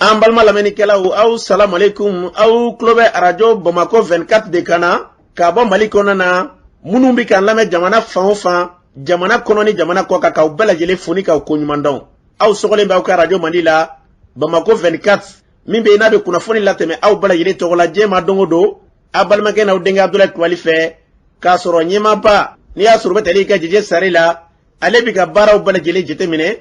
An balima lamɛnnikɛlaw, aw salamalekun. Aw tulo bɛ Arajo Bamakɔ 24 de kan na k'a bɔ Mali kɔnɔna na. Minnu bɛ k'an lamɛn jamana fan o fan, jamana kɔnɔ ni jamana kɔ kan, k'aw bɛɛ lajɛlen fo ni k'aw koɲuman dɔn. Aw sɔgɔlen bɛ aw ka arajo mandi la, Bamakɔ 24, min bɛ yen n'a bɛ kunnafoni latɛmɛ aw bɛɛ lajɛlen tɔgɔ la diɲɛ ma don o don, aw balimakɛ n'aw denkɛ Abudulayi Kulubali fɛ, k'a sɔrɔ ɲɛmaaba n'i y'a sɔrɔ u bɛ tali kɛ Jeje Sare la, ale bɛ ka baaraw bɛɛ lajɛlen jateminɛ,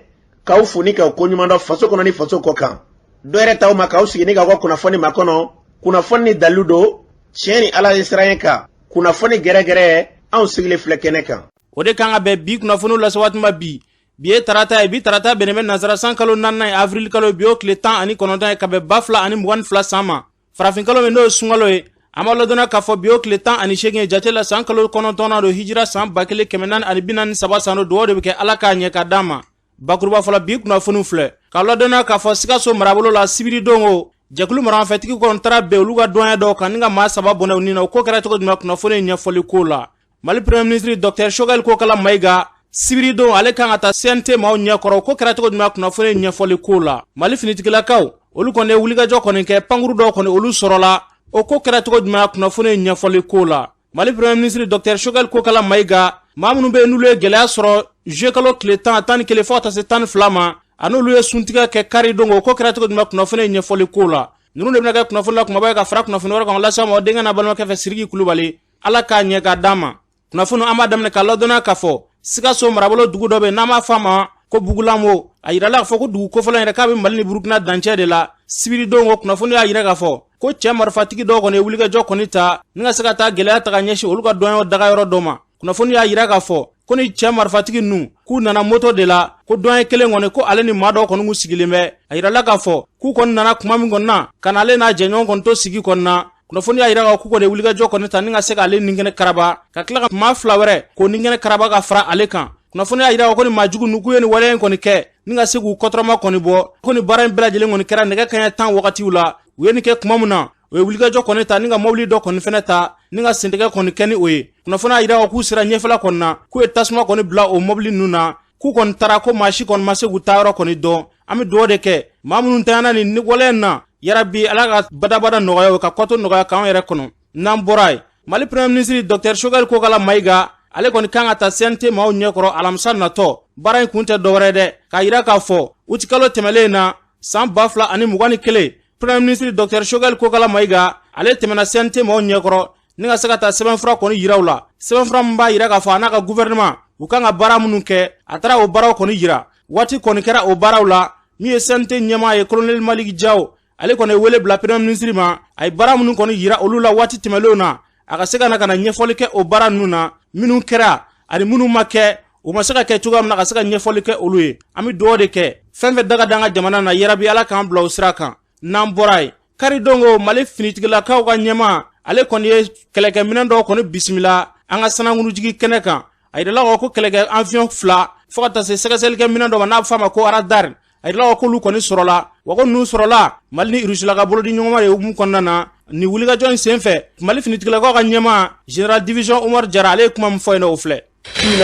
k'aw fo ni k'aw koɲuman dɔn faso kɔnɔ ni faso kɔ kan. Dɔ yɛrɛ t'aw ma k'aw sigi ni k'aw ka kunnafoni makɔnɔ, kunnafoni ni dalilu don, tiɲɛ ni Ala ye siran kan, kunnafoni gɛrɛgɛrɛ, anw sigilen filɛ kɛnɛ kan. O de kan ka bɛn bi kunnafoniw lase waati ma bi. Bi ye tarata ye, bi tarata bɛnnen bɛ nansara san kalo naaninan ye, avril kalo, bi o tile 19 ye, ka bɛn 2022 san ma. Farafin kalo min n'o ye sunkalo ye, an b'a ladɔnniya k'a fɔ bi o tile 18 ye jate la, san kalo kɔnɔntɔnnan don, hijira san 1443 san don. Dugawu de bɛ kɛ Ala k'a ɲɛ ka d'an ma. Bakuruba fɔlɔ, bi kunnafoniw filɛ k'a ladɔnniya k'a fɔ Sikaso marabolo la, sibiridon o jɛkulu maramafɛntigi kɔni taara bɛn olu ka dɔnya dɔw kan ni ka maa saba bɔnɛ u ni na. O ko kɛra cogo jumɛn? Kunnafoni ɲɛfɔli ko la, Mali Premier ministre Docteur Choguel Kokala Mayiga, sibiridon ale kan ka taa CNT maaw ɲɛkɔrɔ. Ko kɛra cogo jumɛn? Kunnafoni ɲɛfɔli ko la, Mali finitigilakaw olu kɔni ye wulikajɔ kɔni kɛ, pankuru dɔw kɔni olu sɔrɔla. O ko kɛra cogo jumɛn? Kunnafoni ɲɛfɔli ko la, Mali Premier ministre Docteur Choguel Kokala Mayiga, maa minnu bɛ yen n'olu ye gɛlɛya sɔrɔ juillet kalo tile 10, 11 fo ka taa se 12 ma, ani olu ye suntigɛ kɛ kari don, o ko kɛra cogo jumɛn? Kunnafoni ɲɛfɔli ko la, ninnu de bɛna kɛ kunnafoni la kumaba ye ka fara kunnafoni wɛrɛ kan lase ma denkɛ n'a balimakɛ fɛ, Siriki Kulubali. Ala k'a ɲɛ k'a d'an ma. Kunnafoni an b'a daminɛ k'a ladɔnniya k'a fɔ Sikaso marabolo dugu dɔ bɛ n'an b'a fɔ a ma ko Bugulamo. A yirala k'a fɔ ko dugu kofɔlen yɛrɛ k'a bɛ Mali ni Burukina dancɛ de la. Sibiridon o kunnafoni y'a yira k'a fɔ ko cɛ marifatigi dɔw kɔni ye wulikajɔ kɔni ta ni ka se ka taa gɛlɛya ta ka ɲɛsin olu ka dɔnyaw dagayɔrɔ dɔ ma. Kunnafoni y'a yira k'a fɔ ko ni cɛ marifatigi ninnu k'u nana moto de la, ko dɔnya kelen kɔni ko ale ni maa dɔw kɔni kun sigilen bɛ. A yirala k'a fɔ k'u kɔni nana kuma min kɔni na ka na ale n'a jɛɲɔgɔn kɔni to sigi kɔni na, kunnafoni y'a yira k'a k'u kɔni wulikajɔ kɔni ta ni ka se k'ale nin kɛnɛ karaba, ka tila ka maa fila wɛrɛ k'o nin kɛnɛ karaba ka fara ale kan. Kunnafoni y'a yira ko ni maa jugu ninnu k'u ye nin waleya in kɔni kɛ ni ka se k'u kɔtɔrɔma kɔni bɔ, ko ni baara in bɛɛ lajɛlen kɔni kɛra nɛgɛ kanɲɛ 10 wagatiw la. U ye nin kɛ tuma min na, u ye wulikajɔ kɔni ta ni ka mobili dɔ kɔni fɛnɛ ta ni ka sentigɛ kɔni kɛ ni o ye. Kunnafoni y'a yira k'u sera ɲɛfɛla kɔni na, k'u ye tasuma kɔni bila o mobili ninnu na, k'u kɔni taara, ko maa si kɔni ma se k'u taayɔrɔ kɔni dɔn. An bɛ dugawu de kɛ maa minnu tanyana nin waleya in na, yarabi Ala ka badabada nɔgɔya o ka kɔtɔ nɔgɔya k'anw yɛrɛ kɔnɔ. N'an bɔra yen, Mali Premier ministre Docteur Choguel Kokala Mayiga, ale kɔni kan ka taa CNT maaw ɲɛkɔrɔ alamisa natɔ. Baara in kun tɛ dɔwɛrɛ dɛ, k'a yira k'a fɔ utikalo tɛmɛlen na san 2021, Premier ministre Docteur Choguel Kokala Mayiga, ale tɛmɛna CNT maaw ɲɛkɔrɔ ni ka se ka taa sɛbɛnfura kɔni yira u la, sɛbɛnfura min b'a yira k'a fɔ a n'a ka gouvernement u kan ka baara minnu kɛ. A taara o baaraw kɔni yira. Waati kɔni kɛra o baaraw la, min ye CNT ɲɛmaa ye, colonel Malick Diaw, ale kɔni ye wele bila Premier ministre ma. A ye baara minnu kɔni yira olu la waati tɛmɛnlenw na, a ka se ka na ka na ɲɛfɔli kɛ o baara ninnu na, minnu kɛra ani minnu ma kɛ, u ma se ka kɛ cogoya min na, ka se ka ɲɛfɔli kɛ olu ye. An bɛ dugawu de kɛ, fɛn fɛn daga d'an ka jamana na, yarabi Ala k'an bila o sira kan. N'an bɔra yen, karidon ko Mali finitigilakaw ka ɲɛmaa, ale kɔni ye kɛlɛkɛminɛn dɔw kɔni bisimila an ka sanankunjigi kɛnɛ kan. A yirala ko kɛlɛkɛ avion fila fo ka taa se sɛgɛsɛgɛlikɛ minɛn dɔ ma n'a bɛ f'a ma ko radar. A yirala k'olu kɔni sɔrɔla, wa ko ninnu sɔrɔla Mali ni Irusila ka bolodi ɲɔgɔnma de hukumu kɔnɔna na. Nin wulikajɔ in senfɛ, Mali finitigilakaw ka ɲɛmaa, général division Umaru Jara, ale ye kuma min fɔ yen nɔ, o filɛ.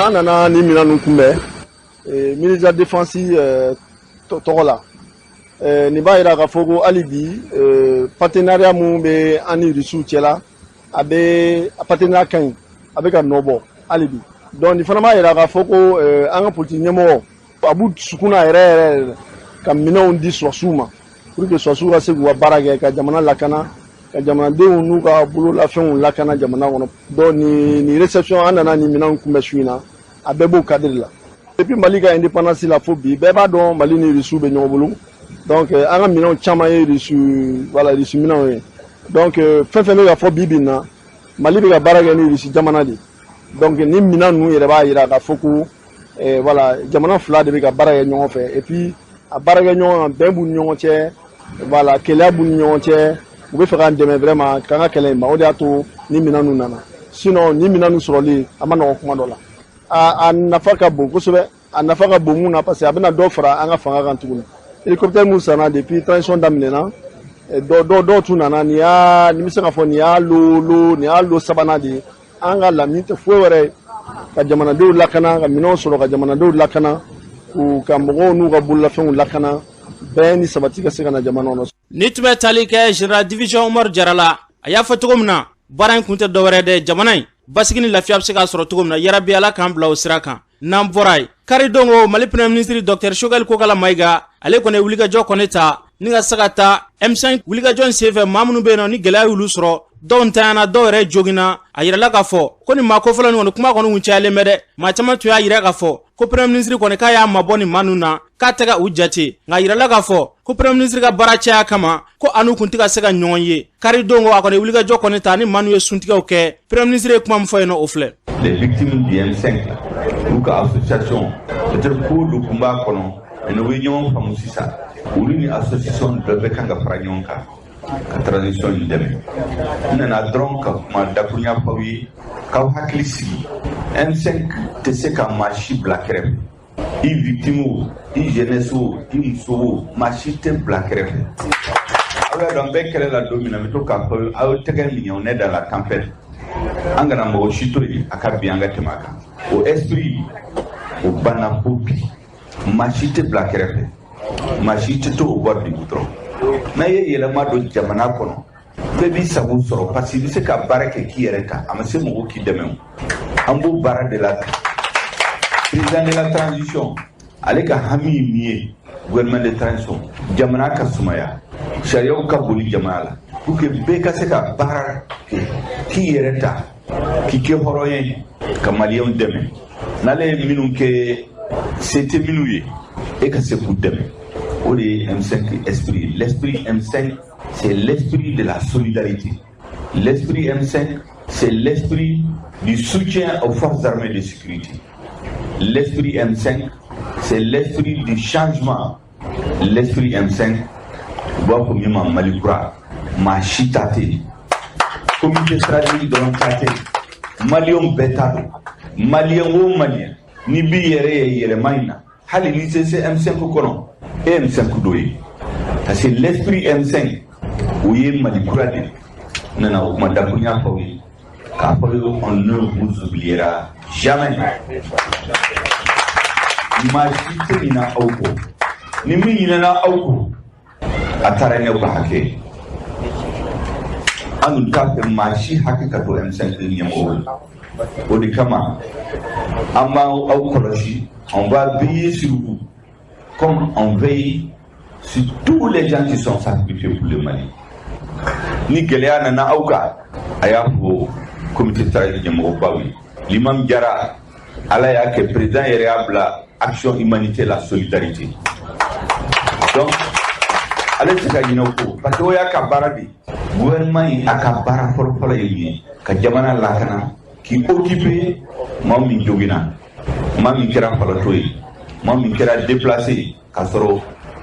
An nana ni minɛn ninnu kunbɛn ministre de la Défense tɔgɔ la. Nin b'a yira k'a fɔ ko hali bi partenariat mun bɛ an ni Rusiw cɛ la, a bɛ a partenariat ka ɲi, a bɛ ka nɔ bɔ hali bi. Donc nin fana b'a yira k'a fɔ ko an ka politique ɲɛmɔgɔ a b'u dusukun na yɛrɛ yɛrɛ yɛrɛ ka minɛnw di sɔrɔsiw ma pour que sɔrɔsiw ka se k'u ka baara kɛ, ka jamana lakana, ka jamanadenw n'u ka bololafɛnw lakana jamana kɔnɔ. Donc nin réception, an nana nin minɛnw kunbɛn su in na, a bɛɛ b'o cadre la. Depuis Mali ka indépendance la fo bi, bɛɛ b'a dɔn Mali ni Rusiw bɛ ɲɔgɔn bolo. Donc an ka minɛnw caman ye Rusi, voilà, Rusi minɛnw ye. Donc fɛn fɛn bɛ ka fɔ bi bi in na, Mali bɛ ka baara kɛ ni Rusi jamana de. Donc ni minɛn ninnu yɛrɛ b'a yira k'a fɔ ko voilà, jamana fila de bɛ ka baara kɛ ɲɔgɔn fɛ, et puis a baara kɛ ɲɔgɔn kan, bɛn b'u ni ɲɔgɔn cɛ, voilà, keleya b'u ni ɲɔgɔn cɛ. U bɛ fɛ k'an dɛmɛ vraiment k'an ka kɛlɛ in ban. O de y'a to ni minɛn ninnu nana. Sinon ni minɛn ninnu sɔrɔli a ma nɔgɔn kuma dɔ la. A nafa ka bon kosɛbɛ. A nafa ka bon mun na? Parce que a bɛna dɔ fara an ka fanga kan tuguni. Hélicoptère mun sanna depuis transition daminɛna, dɔw dɔw dɔw tun nana, nin y'a nin bɛ se k'a fɔ nin y'a lo lo nin y'a lo sabanan de ye. An ka laɲini tɛ foyi wɛrɛ ye ka jamanadenw lakana, ka minɛnw sɔrɔ ka jamanadenw lakana, k'u ka mɔgɔw n'u ka bololafɛnw lakana. Bɛn ni sabati ka se ka na jamana kɔnɔ. Ni tun bɛ tali kɛ général division Umaru Jara la, a y'a fɔ cogo min na, baara in kun tɛ dɔwɛrɛ dɛ, jamana in basigi ni lafiya bɛ se k'a sɔrɔ cogo min na. Yarabi, Ala k'an bila o sira kan. N'an bɔra yen, karidon ko Mali premier ministre Docteur Choguel Kokala Mayiga, ale kɔni ye wulikajɔ kɔni ta ni ka se ka taa M5 wulikajɔ in senfɛ, maa minnu bɛ yen nɔ ni gɛlɛya y'olu sɔrɔ, dɔw ntanyana, dɔw yɛrɛ joginna. A yirala k'a fɔ ko nin maa kofɔlɔ nin kɔni, kuma kɔni kun cayalen bɛ dɛ. Maa caman tun y'a yira k'a fɔ ko premier ministre kɔni k'a y'a mabɔ nin maa ninnu na, k'a tɛ ka u jate. Nka a yirala k'a fɔ ko premier ministre ka baara caya kama, ko a n'u kun tɛ ka se ka ɲɔgɔn ye. Karidon ko a kɔni wulikajɔ kɔni ta ni maa ninnu ye suntigɛw kɛ. Premier ministre ye kuma min fɔ yen nɔ, o filɛ. Les victimes du M5 là, olu ka association, peut-être ko dɔ tun b'a kɔnɔ, mais n'u ye ɲɔgɔn faamu sisan, olu ni association dɔ bɛɛ kan ka fara ɲɔgɔn kan ka transition in dɛmɛ. N nana dɔrɔn ka kuma dakurunya f'aw ye k'aw hakili sigi, M5 tɛ se ka maa si bila kɛrɛfɛ, i victime o, i jeunesse o, i muso o, maa si tɛ bila kɛrɛfɛ. Aw y'a dɔn, an bɛɛ kɛlɛ la don min na, n bɛ to k'a fɔ aw tɛgɛ minɛ, on est dans la tempête, an kana mɔgɔ si to yen a ka bin, an ka tɛmɛ a kan. O esprit o banna fo bi. Maa si tɛ bila kɛrɛfɛ, maa si tɛ to au bord du goudron. N'a ye yɛlɛma don jamana kɔnɔ, bɛɛ b'i sago sɔrɔ, parce que i bɛ se ka baara kɛ k'i yɛrɛ ta, a ma se mɔgɔw k'i dɛmɛ. O an b'o baara de la. Président de la transition, ale ka hami ye min ye, gouvernement de transition, jamana ka sumaya, sariyaw ka boli jamana la pour que bɛɛ ka se ka baara kɛ k'i yɛrɛ ta, k'i kɛ hɔrɔn ye, ka maliyɛnw dɛmɛ. N'ale ye minnu kɛ se tɛ minnu ye, e ka se k'u dɛmɛ. O de ye M5 esprit. L'esprit M5, c'est l'esprit de la solidarité. L'esprit M5, c'est l'esprit du soutien aux forces armées de sécurité. L'esprit M5, c'est l'esprit du changement. L'esprit M5, u b'a fɔ min ma Mali kura. Maa si ta tɛ yen, comité stratégique dɔrɔn ta tɛ yen, maliyɛnw bɛɛ ta don. Maliyɛn o maliyɛn n'i b'i yɛrɛ ye yɛlɛma in na, hali n'i tɛ se M5 kɔnɔ, e ye M5 dɔ ye, parce que l'esprit M5, o ye Mali kura de ye. N nana o kuma dakurunya f'aw ye k'a fɔ ye, on ne vous oubliera jamais. Maa si tɛ ɲinɛ aw kɔ. Ni min ɲinɛna aw kɔ, a taara ɲɛ ka hakɛ. An dun t'a fɛ maa si hakɛ ka to M5 ɲɛmɔgɔw la. O de kama an b'aw aw kɔlɔsi, on va veiller sur vous comme on veille sur tous les gens qui sont sacrifiés pour le Mali. Ni gɛlɛya nana aw kan, a y'a fɔ comité stratégique ɲɛmɔgɔbaw ye. L'imam Jara, Ala y'a kɛ président yɛrɛ y'a bila action humanité, la solidarité. Donc ale tɛ se ka ɲinɛ o kɔ, parce que o y'a ka baara de ye. Gouvernement ye, a ka baara fɔlɔ-fɔlɔ ye min ye, ka jamana lakana, k'i occuper maa min joginna, maa min kɛra falatɔ ye, maa min kɛra déplacé ye k'a sɔrɔ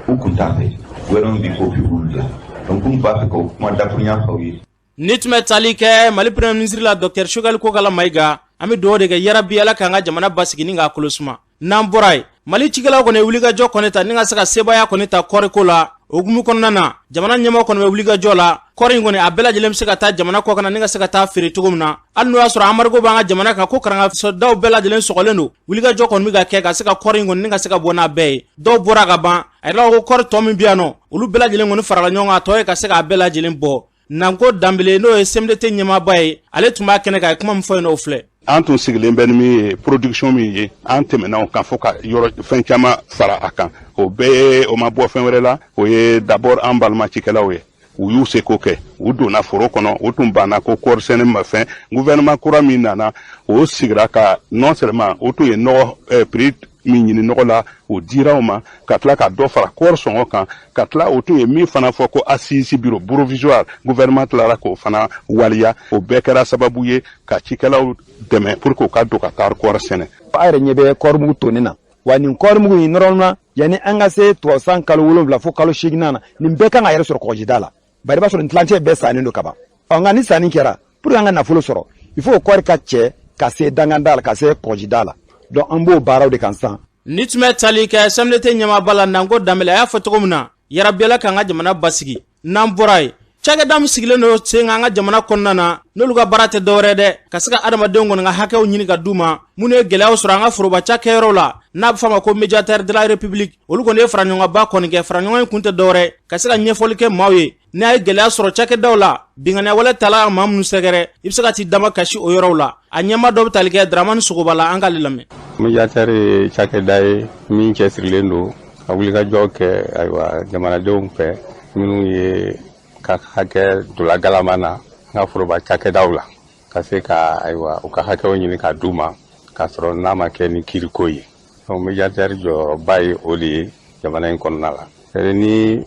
u kun t'a fɛ, gouvernement b'i k'o olu la. Donc n b'a fɛ k'o kuma dakurunya f'aw ye. Ni tun bɛ tali kɛ Mali premier ministre la, Docteur Choguel Kokala Mayiga, an bɛ dugawu de kɛ, yarabi, Ala k'an ka jamana basigi ni k'a kolo suma. N'an bɔra yen, Mali cikɛlaw kɔni ye wulikajɔ kɔni ta ni ka se ka sebaaya kɔni ta kɔɔriko la. O hukumu kɔnɔna na, jamana ɲɛmɔgɔ kɔni bɛ wulikajɔ la, kɔɔri in kɔni a bɛɛ lajɛlen bɛ se ka taa jamana kɔ kan ni ka se ka taa feere cogo min na, hali n'o y'a sɔrɔ embargo b'an ka jamana kan, ko karangasɔdaw bɛɛ lajɛlen sɔgɔlen don. Wulikajɔ kɔni bɛ ka kɛ ka se ka kɔɔri in kɔni ni ka se ka bɔ n'a bɛɛ ye. Dɔw bɔra ka ban. A yɛrɛ ko kɔɔri tɔ min bɛ yan nɔ, olu bɛɛ lajɛlen kɔni farala ɲɔgɔn kan, a tɔ ye ka se k'a bɛɛ lajɛlen bɔ. Nanko Danbele, n'o ye CMDT ɲɛmaaba ye, ale tun b'a kɛnɛ kan, a ye kuma min fɔ yen nɔ, o filɛ. An tun sigilen bɛ ni min ye, production min ye, an tɛmɛna o kan fo ka yɔrɔ fɛn caman fara a kan. O bɛɛ o ma bɔ fɛn wɛrɛ la, o ye d'abord an balima cikɛlaw ye, u y'u seko kɛ, u donna foro kɔnɔ, u tun banna ko kɔɔri sɛnɛ ma fɛn. Gouvernement kura min nana, o sigira ka non seulement o tun ye nɔgɔ prix min ɲini nɔgɔ la, o dira o ma, ka tila ka dɔ fara kɔɔri sɔngɔ kan, ka tila o tun ye min fana fɔ ko assise bureau provisoire, gouvernement tilara k'o fana waliya. O bɛɛ kɛra sababu ye ka cikɛlaw dɛmɛ pour que u ka don ka taa kɔɔri sɛnɛ. A yɛrɛ ɲɛ bɛ kɔɔrimugu tonnen na wa. Nin kɔɔrimugu in, normalement, yanni an ka se tubabu kalo 7 fo kalo 8nan na, nin bɛɛ kan ka yɛrɛ sɔrɔ kɔgɔjida la, bari i b'a sɔrɔ nin tilancɛ bɛɛ sannen don ka ban. Ɔ nka ni sanni kɛra, pour que an ka nafolo sɔrɔ, il faut kɔɔri ka cɛ ka se danganda la, ka se kɔgɔjida la. Donc an b'o baaraw de kan sisan. Ni tun bɛ tali kɛ CMDT ɲɛmaaba la, Nanko Danbele, a y'a fɔ cogo min na, yarabi, Ala k'an ka jamana basigi. N'an bɔra yen, Cakɛda min sigilen don sen kan an ka jamana kɔnɔna na, n'olu ka baara tɛ dɔwɛrɛ dɛ, ka se ka adamadenw kɔni ka hakɛw ɲini ka d'u ma, minnu ye gɛlɛyaw sɔrɔ an ka foroba cakɛyɔrɔw la, n'a bɛ f'a ma ko Médiateur de la République, olu kɔni ye faraɲɔgɔnba kɔni kɛ. Faraɲɔgɔn in kun tɛ dɔwɛrɛ, ka se ka ɲɛfɔli kɛ maaw ye. N'a ye gɛlɛya sɔrɔ cakɛdaw la, binkanniya wale tala maa minnu sɛgɛrɛ, i bɛ se ka t'i dama kasi o yɔrɔw la. A ɲɛma dɔ bɛ tali kɛ Dramani Sogoba la, an k'ale lamɛn. Médiateur ye cakɛda ye min cɛsirilen don ka wulikajɔ kɛ, ayiwa, jamanadenw fɛ minnu ye ka hakɛ dola galama na an ka foroba cakɛdaw la, ka se ka, ayiwa, u ka hakɛw ɲini ka d'u ma, k'a sɔrɔ n'a ma kɛ ni kiriko ye. Donc médiateur jɔyɔrɔba ye o de ye jamana in kɔnɔna la. Ni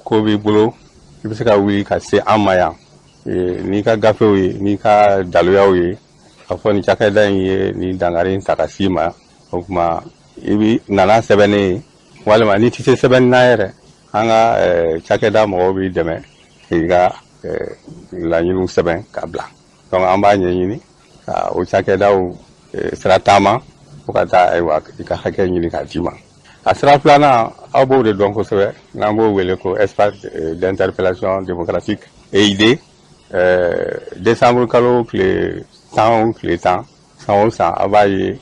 ko b'i bolo, i bɛ se ka wuli ka se an ma yan n'i ka gafew ye, n'i ka daluyaw ye, ka fɔ nin cakɛda in ye nin dankari in ta ka s'i ma. O tuma i bi nana sɛbɛnnen ye, walima n'i tɛ se sɛbɛnni na yɛrɛ, an ka cakɛda mɔgɔw b'i dɛmɛ k'i ka laɲiniw sɛbɛn ka bila. Donc an b'a ɲɛɲini ka o cakɛdaw sira taama fo ka taa, ayiwa, i ka hakɛ ɲini k'a d'i ma. A sira filanan, aw b'o de dɔn kosɛbɛ, n'an b'o wele ko espace d'interpellation démocratique, EID. Décembre kalo tile 10 o tile 10, san o san, a b'a ye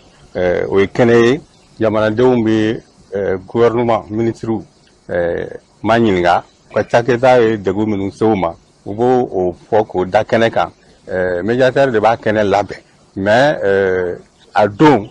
o ye kɛnɛ ye jamanadenw bɛ gouvernement ministres ma ɲininka u ka cakɛda ye degun minnu se u ma, u b'o o fɔ k'o da kɛnɛ kan. Médiateur de b'a kɛnɛ labɛn, mais a don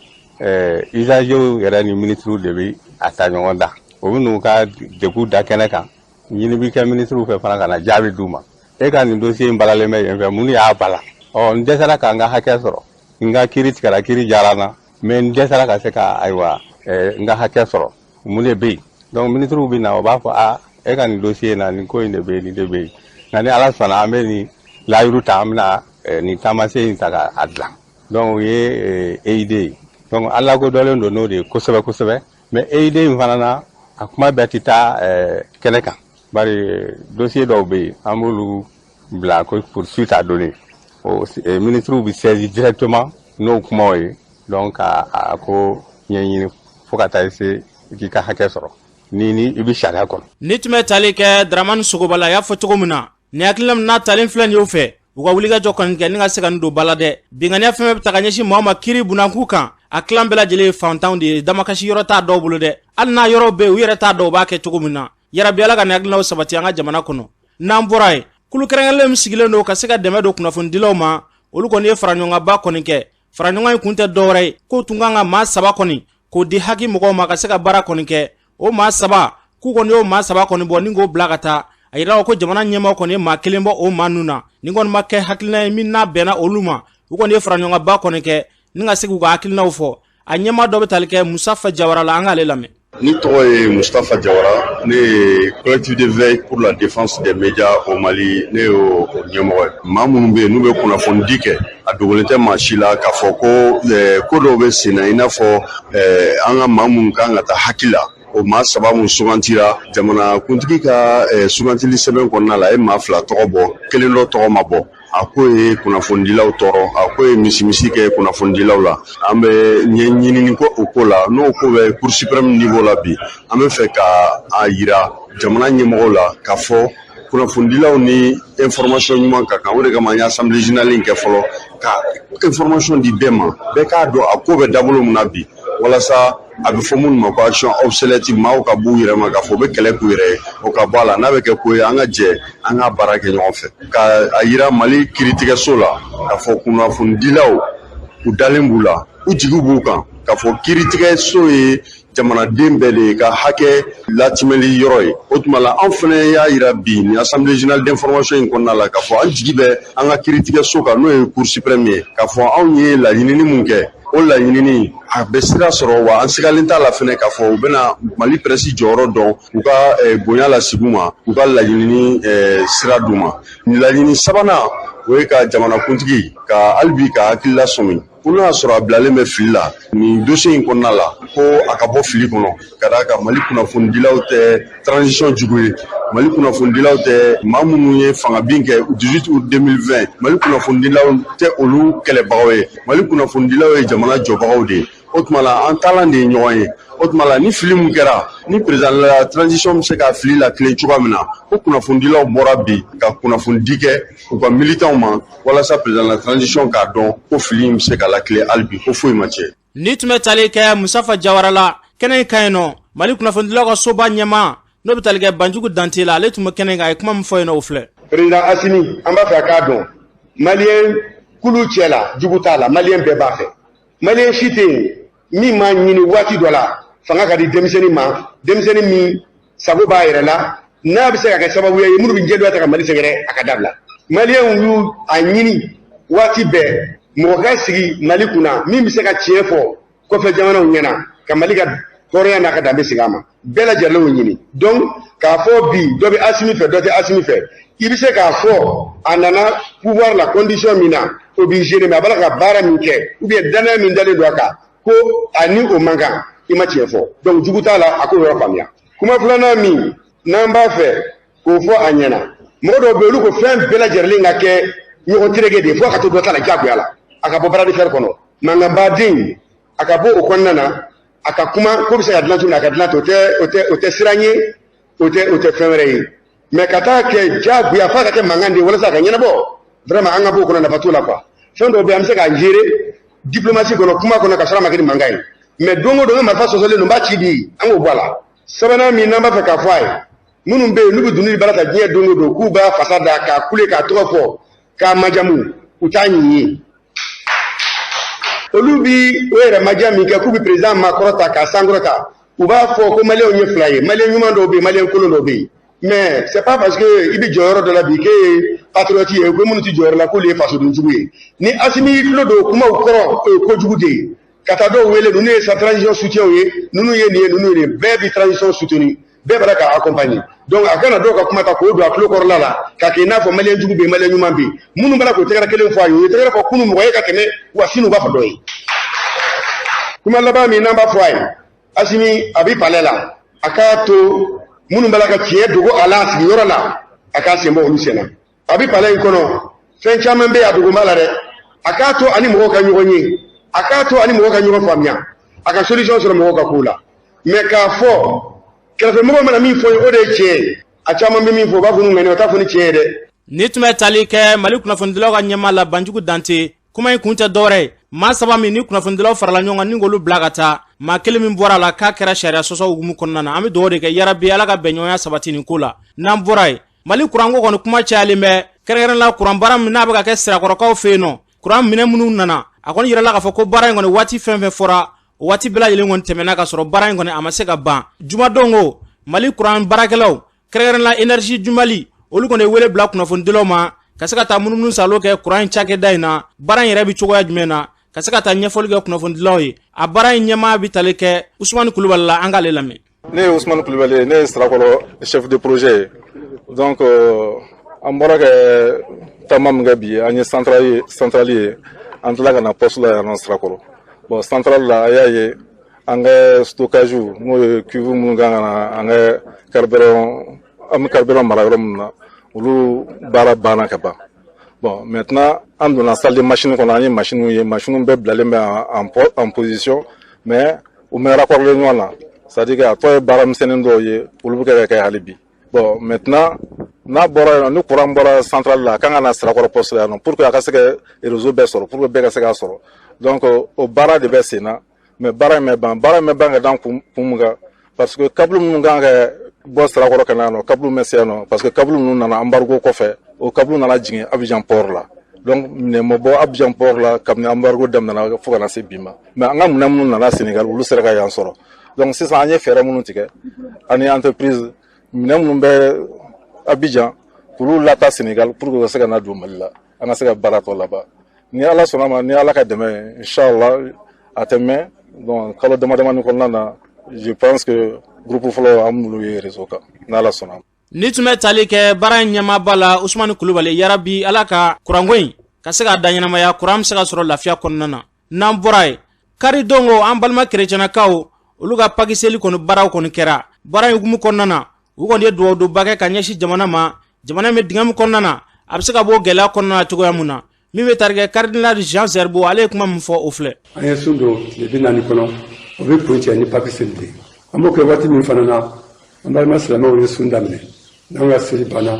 usagers yɛrɛ ni ministres de bɛ a ta ɲɔgɔn da. O bɛ n'u ka degun da kɛnɛ kan, ɲini bɛ kɛ ministres fɛ fana ka na jaabi d'u ma. E ka nin dossier in balalen bɛ yen fɛ, mun y'a bala? Ɔ, n dɛsɛra ka n ka hakɛ sɔrɔ, n ka kiiri tigɛra, kiiri diyara n na, mais n dɛsɛra ka se ka, ayiwa, n ka hakɛ sɔrɔ, mun de bɛ yen? Donc ministres bɛ na, o b'a fɔ: a, e ka nin dossier in na, nin ko in de bɛ yen, nin de bɛ yen, nka ni Ala sɔnna, an bɛ nin layiru ta, an bɛna nin taamasiyɛn in ta k'a dilan. Donc o ye EID ye. Donc an lakodɔnlen don n'o de ye kosɛbɛ kosɛbɛ. Mais EID in fana na, a kuma bɛɛ tɛ taa kɛnɛ kan, bari dossier dɔw bɛ yen, an b'olu bila ko pour suite à donner. O ministres bɛ saisi directement n'o kumaw ye, donc ka a ko ɲɛɲini fo ka taa se k'i ka hakɛ sɔrɔ ni i bɛ sariya kɔnɔ. Ni tun bɛ tali kɛ Dramani Sogoba la, a y'a fɔ cogo min na, nin hakilina min n'a talen filɛ nin y'o fɛ, u ka wulikajɔ kɔni kɛ ni ka se ka nin don ba la dɛ. Binkanniya fɛn fɛn bɛ ta ka ɲɛsin maaw ma kiiri bunakun kan, a tilan bɛɛ lajɛlen ye fantanw de ye. Damakasi yɔrɔ t'a dɔw bolo dɛ, hali n'a yɔrɔ bɛ yen, u yɛrɛ t'a dɔn u b'a kɛ cogo min na. Yarabi Ala ka nin hakilinaw sabati an ka jamana kɔnɔ. N'an bɔra yen, kulu kɛrɛnkɛrɛnlen min sigilen don ka se ka dɛmɛ don kunnafonidilaw ma, olu kɔni ye faraɲɔgɔnkanba kɔni kɛ. Faraɲɔgɔn in kun tɛ dɔwɛrɛ ye k'o tun kan ka maa saba kɔni k'o di haki mɔgɔw ma ka se ka baara kɔni kɛ. O maa saba k'u kɔni y'o maa saba kɔni bɔ ni k'o bila ka taa, a yira ko jamana ɲɛmaaw kɔni ye maa kelen bɔ o maa ninnu na. Nin kɔni ma kɛ hakilina ye min n'a bɛnna olu ma. U kɔni ye faraɲɔgɔnkanba kɔni kɛ ni ka se k'u ka hakilinaw fɔ. A ɲɛmaa dɔ bɛ tali kɛ Musafa Jawara la, an k'ale lamɛn. Ni tɔgɔ ye Mustapha Jawara, ne ye collectif de veille pour la défense des médias au Mali, ne y'o ɲɛmɔgɔ ye. Maa minnu bɛ yen n'u bɛ kunnafonidi kɛ, a dogolen tɛ maa si la k'a fɔ ko ko dɔw bɛ sen na, i n'a fɔ an ka maa minnu kan ka taa hakili la, o maa saba mun sugantira jamana kuntigi ka sugantili sɛbɛn kɔnɔna la, a ye maa fila tɔgɔ bɔ, kelen dɔ tɔgɔ ma bɔ. A ko ye kunnafonidilaw tɔɔrɔ, a ko ye misimisi kɛ kunnafonidilaw la. An bɛ ɲɛɲinini ko o ko la, n'o ko bɛ Cour suprême niveau la bi. An bɛ fɛ ka a yira jamana ɲɛmɔgɔw la k'a fɔ kunnafonidilaw ni information ɲuman ka kan. O de kama an ye assemblée générale in kɛ fɔlɔ, ka information di bɛɛ ma, bɛɛ k'a dɔn a ko bɛ dabolo mun na bi, walasa a bɛ fɔ minnu ma ko action obsolète, maaw ka b'u yɛrɛ ma k'a fɔ u bɛ kɛlɛ k'u yɛrɛ ye, o ka bɔ a la. N'a bɛ kɛ ko ye, an ka jɛ an ka baara kɛ ɲɔgɔn fɛ ka a yira Mali kiiritigɛso la k'a fɔ kunnafonidilaw u dalen b'u la, u jigi b'u kan, k'a fɔ kiiritigɛso ye jamanaden bɛɛ de ye ka hakɛ latimɛli yɔrɔ ye. O tuma la, an fana y'a yira bi nin assemblée générale d'information in kɔnɔna la k'a fɔ an jigi bɛ an ka kiiritigɛso kan, n'o ye Cour suprême ye, k'a fɔ anw ye laɲinini mun kɛ, o laɲinini a bɛ sira sɔrɔ. Wa an sigalen t'a la fɛnɛ k'a fɔ u bɛna Mali presse jɔyɔrɔ dɔn, u ka bonya lasigi u ma, u ka laɲinini sira d'u ma. Laɲini sabanan, o ye ka jamanakuntigi ka hali bi ka hakili lasɔmi ko n'o y'a sɔrɔ a bilalen bɛ fili la nin dossier in kɔnɔna la, ko a ka bɔ fili kɔnɔ, ka d'a kan Mali kunnafonidilaw tɛ transition jugu ye, Mali kunnafonidilaw tɛ maa minnu ye fangabin kɛ 18 août 2020, Mali kunnafonidilaw tɛ olu kɛlɛbagaw ye. Mali kunnafonidilaw ye jamana jɔbagaw de ye. O tuma la, an taalan de ye ɲɔgɔn ye. O tuma la, ni fili mun kɛra, ni président de la transition bɛ se ka fili latilen cogoya min na, ko kunnafonidilaw bɔra bi ka kunnafonidi kɛ u ka militants ma, walasa président de la transition k'a dɔn ko fili in bɛ se ka latilen hali bi, ko foyi ma tiɲɛ. Ni tun bɛ tali kɛ Musafa Jawara la kɛnɛ in kan yen nɔ, Mali kunnafonidilaw ka soba ɲɛmaa, n'o bɛ tali kɛ Banjugu Dante la, ale tun bɛ kɛnɛ kan. A ye kuma min fɔ yen nɔ, o filɛ. Président Assimi, an b'a fɛ a k'a dɔn, maliyɛn kulu cɛ la, jugu t'a la, maliyɛn bɛɛ b'a fɛ. Maliyɛn si tɛ yen min m'a ɲini waati dɔ la fanga ka di denmisɛnnin ma, denmisɛnnin min sago b'a yɛrɛ la, n'a bɛ se ka kɛ sababu ye minnu bɛ jɛdoya ta ka Mali sɛgɛrɛ, a ka dabila. Maliyɛnw y'u a ɲini waati bɛɛ mɔgɔ ka sigi Mali kunna min bɛ se ka tiɲɛ fɔ kɔfɛ jamanaw ɲɛna, ka Mali ka hɔrɔnya n'a ka danbe segin a ma. Bɛɛ lajɛlen y'o ɲini. Donc k'a fɔ bi dɔ bɛ Asimi fɛ, dɔ tɛ Asimi fɛ, i bɛ se k'a fɔ a nana pouvoir la condition min na, o b'i gêner, mais a b'a la ka baara min kɛ ou bien danaya min dalen don a kan, ko a ni o man kan, i ma tiɲɛ fɔ. Donc jugu t'a la, a k'o yɔrɔ faamuya. Kuma filanan min n'an b'a fɛ k'o fɔ a ɲɛna, mɔgɔ dɔw bɛ yen, olu ko fɛn bɛɛ lajɛlen ka kɛ ɲɔgɔn tereke de ye, fo ka to dɔ ta la diyagoya la, a ka bɔ bras de fer kɔnɔ, mankanbaden, a ka bɔ o kɔnɔna na, a ka kuma ko bɛ se ka dilan cogo min na, a ka dilan ten. O tɛ siran ye, o tɛ fɛn wɛrɛ ye, mais ka taa kɛ diyagoya f'a ka kɛ mankan de ye walasa a ka ɲɛnabɔ, vraiment an ka bɔ o kɔnɔ, nafa t'o la quoi. Fɛn dɔw bɛ yen, an bɛ se k'a gérer diplomatie kɔnɔ, kuma kɔnɔ, ka sɔrɔ a ma kɛ ni mankan ye. Mais don o don n ka marifa sɔsɔlen don, n b'a ci bi, an k'o bɔ a la. Sabanan min n'an b'a fɛ k'a fɔ a ye, minnu bɛ yen n'u bɛ dununi baara ta diɲɛ don o don, k'u b'a fasa da k'a kule, k'a tɔgɔ fɔ, k'a majamu, u t'a ɲin ye. Olu bi o yɛrɛ maja min kɛ k'u bɛ président makɔrɔ ta k'a sankɔrɔta, u b'a fɔ ko maliyɛnw ye fila ye, maliyɛn ɲuman dɔw bɛ yen, maliyɛn kolon dɔw bɛ yen. Mais c'est pas parce que i bɛ jɔyɔrɔ dɔ la bi k'e ye patriote ye, ko minnu tɛ jɔyɔrɔ la k'olu ye fasodenjugu ye. Ni Asimi y'i tulo don kumaw kɔrɔ, o ye kojugu de ye. Ka taa dɔw wele, ninnu ye sa transition soutien ye, ninnu ye nin ye, ninnu ye nin, bɛɛ bi transition soutenir, bɛɛ b'a la k'a accompagner. Donc a kana dɔw ka kuma ta k'o don a tulo kɔrɔla la, k'a kɛ i n'a fɔ maliyɛn jugu bɛ yen, maliyɛn ɲuman bɛ yen. Minnu b'a la k'o tɛgɛrɛ kelen fɔ a ye, u ye tɛgɛrɛ fɔ kunun mɔgɔ ye ka tɛmɛ wa, sini u b'a fɔ dɔ ye. Kuma laban min n'an b'a fɔ a ye, Asimi a bɛ palais la, a k'a to minnu b'a la ka tiɲɛ dogo a la a sigiyɔrɔ la, a k'a sen bɔ olu sen na. A bɛ palais in kɔnɔ, fɛn caman bɛ yen a dogo b'a la dɛ. A k'a to ani mɔgɔw ka ɲɔgɔn ye, a k'a to ani mɔgɔw ka ɲɔgɔn faamuya, a ka solution sɔrɔ mɔgɔw ka kow la. Mais k'a fɔ kɛrɛfɛmɔgɔw mana min fɔ ye, o de ye tiɲɛ ye, a caman bɛ min fɔ, u b'a fɔ n'u ŋaniya, u t'a fɔ ni tiɲɛ ye dɛ. Ni tun bɛ tali kɛ Mali kunnafonidilaw ka ɲɛmaa la, Banjugu Dante. Kuma in kun tɛ dɔwɛrɛ ye, maa saba min ni kunnafonidilaw farala ɲɔgɔn kan ni k'olu bila ka taa, maa kelen min bɔra a la k'a kɛra sariya sɔsɔ hukumu kɔnɔna na. An bɛ dugawu de kɛ, yarabi Ala ka bɛnɲɔgɔnya sabati nin ko la. N'an bɔra yen, Mali kuranko kɔni kuma cayalen bɛ, kɛrɛnkɛrɛn la kuran baara min n'a bɛ ka kɛ Sirakɔrɔkaw fɛ yen nɔ. Kuran minɛ minnu nana, a kɔni yirala k'a fɔ ko baara in kɔni, waati fɛn fɛn fɔra, o waati bɛɛ lajɛlen kɔni tɛmɛna ka sɔrɔ baara in kɔni a ma se ka ban. Jumadon ko Mali kuran baarakɛlaw, kɛrɛnkɛrɛn la Énergie du Mali, olu kɔni ye wele bila kunnafonidilaw ma ka se ka taa munumunu salo kɛ kuran in cakɛda in na, baara in yɛrɛ bɛ cogoya jumɛn na, ka se ka taa ɲɛfɔli kɛ kunnafonidilaw ye. A baara in ɲɛmaa bɛ tali kɛ Usumani Kulubali la, an k'ale lamɛn. Ne ye Usumani Kulubali ye, ne ye Sirakɔrɔ chef de projet ye. Donc an bɔra kɛ taama min kɛ bi, an ye centrale ye, an tila ka na poste la yan nɔ Sirakɔrɔ. Bon, centrale la, a y'a ye an ka stockage, n'o ye cuve minnu kan ka na an ka carburant, an bɛ carburant mara yɔrɔ minnu na, olu baara banna ka ban. Bon, maintenant an donna salle de machine kɔnɔ, an ye machine ye, machine bɛɛ bilalen bɛ en position, mais u ma raccordé ɲɔgɔn na, c'est à dire que a tɔ ye baara misɛnnin dɔw ye, olu bɛ kɛ ka kɛ hali bi. Bon, maintenant n'a bɔra yen nɔ, ni courant bɔra centrale la, a kan ka na Sirakɔrɔ poste la yan nɔ pour que a ka se ka réseau bɛɛ sɔrɔ, pour que bɛɛ ka se k'a sɔrɔ. Donc o baara de bɛ sen na, mais baara in bɛ ban, baara in bɛ ban ka dan kun mun kan? Parce que câble minnu kan ka bɔ Sirakɔrɔ ka na yan nɔ, câble bɛ se yan nɔ, parce que câble ninnu nana embargo kɔfɛ, o câble nana jigin Abidjan port la. Donc minɛn ma bɔ Abidjan port la kabini embargo daminɛna fo ka na se bi ma. Mais an ka minɛn minnu nana Sénégal, olu sera ka yan sɔrɔ. Donc sisan an ye fɛɛrɛ minnu tigɛ ani entreprise, minɛn minnu bɛ Abidjan, k'olu lataa Sénégal pour que u ka se ka na don Mali la, an ka se ka baara tɔ laban. Ni Ala sɔnna ma, ni Ala ka dɛmɛ ye, inchallah a tɛ mɛn. Donc kalo dama damani kɔnɔna na, je pense que groupe fɔlɔ an b'olu ye réseau kan, n'Ala sɔnna. Ni tun bɛ tali kɛ baara in ɲɛmaaba la, Usumani Kulubali. Yarabi Ala ka kuranko in ka se k'a da ɲɛnamaya, kuran bɛ se ka sɔrɔ lafiya kɔnɔna na. N'an bɔra yen, kari don ko an balima kerecɛnakaw, olu ka pakiseli kɔni baaraw kɔni kɛra. Baara in hukumu kɔnɔna na, u kɔni ye dugawudonba kɛ ka ɲɛsin jamana ma, jamana in bɛ dingɛ min kɔnɔna na, a bɛ se ka bɔ gɛlɛya kɔnɔna na cogoya mun na. Min bɛ tali kɛ cardinal Jean Zerbo, ale ye kuma min fɔ, o filɛ. An ye sun don tile 40 kɔnɔ, o bɛ kuncɛ ni Pâques seli de ye. An b'o kɛ waati min fana na, an balima silamɛw ye sun daminɛ. N'an ka seli banna,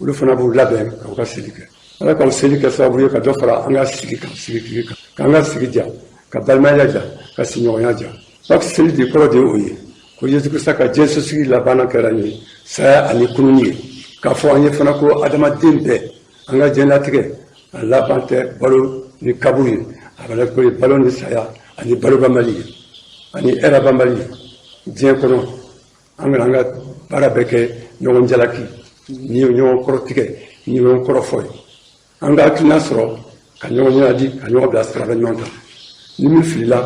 olu fana b'u labɛn k'u ka seli kɛ. Ala k'aw seli kɛ sababu ye ka dɔ fara an ka sigi kan, sigi kan, k'an ka sigi diya, ka balimaya diya, ka sigiɲɔgɔnya diya. Pâques seli de kɔrɔ de ye o ye ko Yesu Kirista ka diɲɛ sosigi labanna kɛra nin ye saya ani kununni ye, k'a fɔ an ye fana ko adamaden bɛɛ, an ka diɲɛlatigɛ a laban tɛ balo ni kaburu ye, a bɛ ko ye balo ni saya ani balo banbali ye ani hɛrɛ banbali ye diɲɛ kɔnɔ. An kana an ka baara bɛɛ kɛ ɲɔgɔn jalaki ni ɲɔgɔn kɔrɔtigɛ ni ɲɔgɔn kɔrɔfɔ ye. An ka hakilina sɔrɔ ka ɲɔgɔn ɲɛnadi, ka ɲɔgɔn bila sira ɲɔgɔn kan. Ni min filila,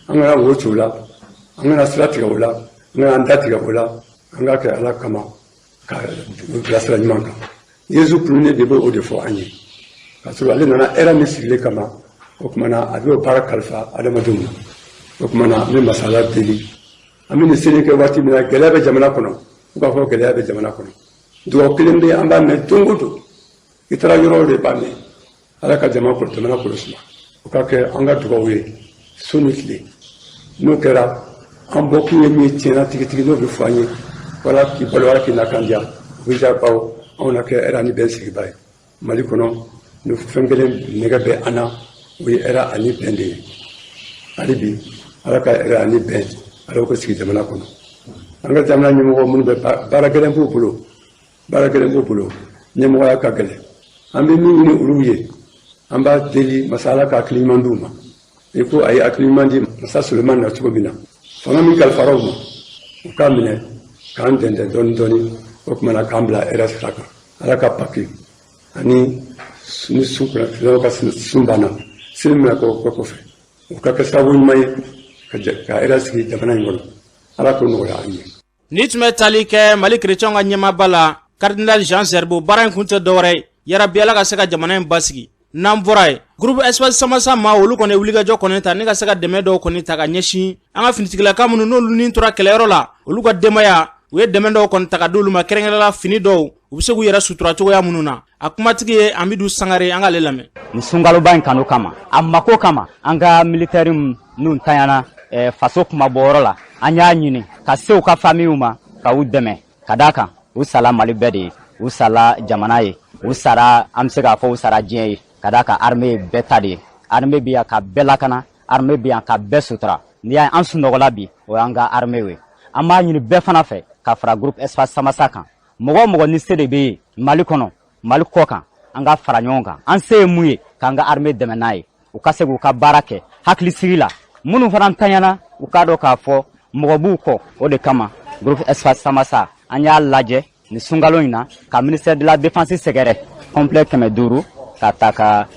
an kana wo ci o la, an kana sira tigɛ o la, an kana an da tigɛ o la. An ka kɛ Ala kama ka bila sira ɲuman kan. Yesu kununnen de bɛ o de fɔ an ye, k'a sɔrɔ ale nana hɛrɛ min sigilen kama. O tuma na, a bɛ o baara kalifa adamadenw na. O tuma na, an bɛ masala deli. An bɛ nin seli kɛ waati min na, gɛlɛya bɛ jamana kɔnɔ. U k'a fɔ gɛlɛya bɛ jamana kɔnɔ, dugawu kelen bɛ, an b'a mɛn don o don. I taara yɔrɔ o de b'a mɛn: Ala ka jamana kɔlɔsi. O ka kɛ an ka dugawu ye su ni tile. N'o kɛra, an bɔkun ye min ye tiɲɛna tigitigi, n'o bɛ fɔ an ye wala k'i balo, Ala k'i nakan diya, o bɛ diya, bawo anw na kɛ hɛrɛ ani bɛn sigiba ye Mali kɔnɔ. Ni fɛn kelen nɛgɛ bɛ an na, o ye hɛrɛ ani bɛn de ye. Hali bi, Ala ka hɛrɛ ani bɛn, Ala k'o sigi jamana kɔnɔ. An ka jamana ɲɛmɔgɔ minnu bɛ baara gɛlɛn b'u bolo, baara gɛlɛn b'u bolo, ɲɛmɔgɔya ka gɛlɛn. An bɛ min ɲini olu ye, an b'a deli masa Ala ka hakili ɲuman d'u ma, i ko a ye hakili ɲuman di masa Sulemani na cogo min na. Fanga min kalifara u ma, u k'a minɛ k'an dɛndɛn dɔɔni dɔɔni. O tuma na, k'an bila hɛrɛ sira kan. Ala ka Pâques ani ni sun ka sun banna, seli min bɛna kɛ kɔfɛ, o ka kɛ sababu ɲuman ye ka hɛrɛ sigi jamana in kɔnɔ. Ala k'o nɔgɔya an ye. Ni tun bɛ tali kɛ Mali kerecɛnw ka ɲɛmaaba la, cardinal Jean Zerbo, baara in kun tɛ dɔwɛrɛ ye, yarabi Ala ka se ka jamana in basigi. N'an bɔra yen, groupe Espace Samasa ma, olu kɔni wulikajɔ kɔni ta ni ka se ka dɛmɛ dɔw kɔni ta ka ɲɛsin an ka finitigilaka minnu n'olu ni tora kɛlɛyɔrɔ la, olu ka denbaya. U ye dɛmɛ dɔw kɔni ta ka d'olu ma, kɛrɛnkɛrɛnla fini dɔw, u bɛ se k'u yɛrɛ sutura cogoya minnu na. A kumatigi ye Amidu Sangare, an k'ale lamɛn. Nin sunkaloba in kanu kama, a mako kama, an ka militaire minnu tanyana faso kumabɔyɔrɔ la, an y'a ɲini ka se u ka famillew ma ka u dɛmɛ, ka d'a kan u sala Mali bɛɛ de ye, u sala jamana ye, u sara, an bɛ se k'a fɔ u sara diɲɛ ye, ka d'a kan armée ye bɛɛ ta de ye. Armée bɛ yan ka bɛɛ lakana, armée bɛ yan ka bɛɛ sutura. N'i y'a ye an sunɔgɔla bi, o y'an ka armée ye. An b'a ɲini bɛɛ fana fɛ ka fara groupe Espace Samasa kan. Mɔgɔ o mɔgɔ ni se de bɛ yen Mali kɔnɔ, Mali kɔ kan, an ka fara ɲɔgɔn kan. An se ye mun ye k'an ka armée dɛmɛ n'a ye, u ka se k'u ka baara kɛ hakilisigi la. Minnu fana tanyana, u k'a dɔn k'a fɔ mɔgɔ b'u kɔ. O de kama, groupe Espace Samasa, an y'a lajɛ nin sunkalo in na ka ministère de la Défense sɛgɛrɛ complet 500 ka ta ka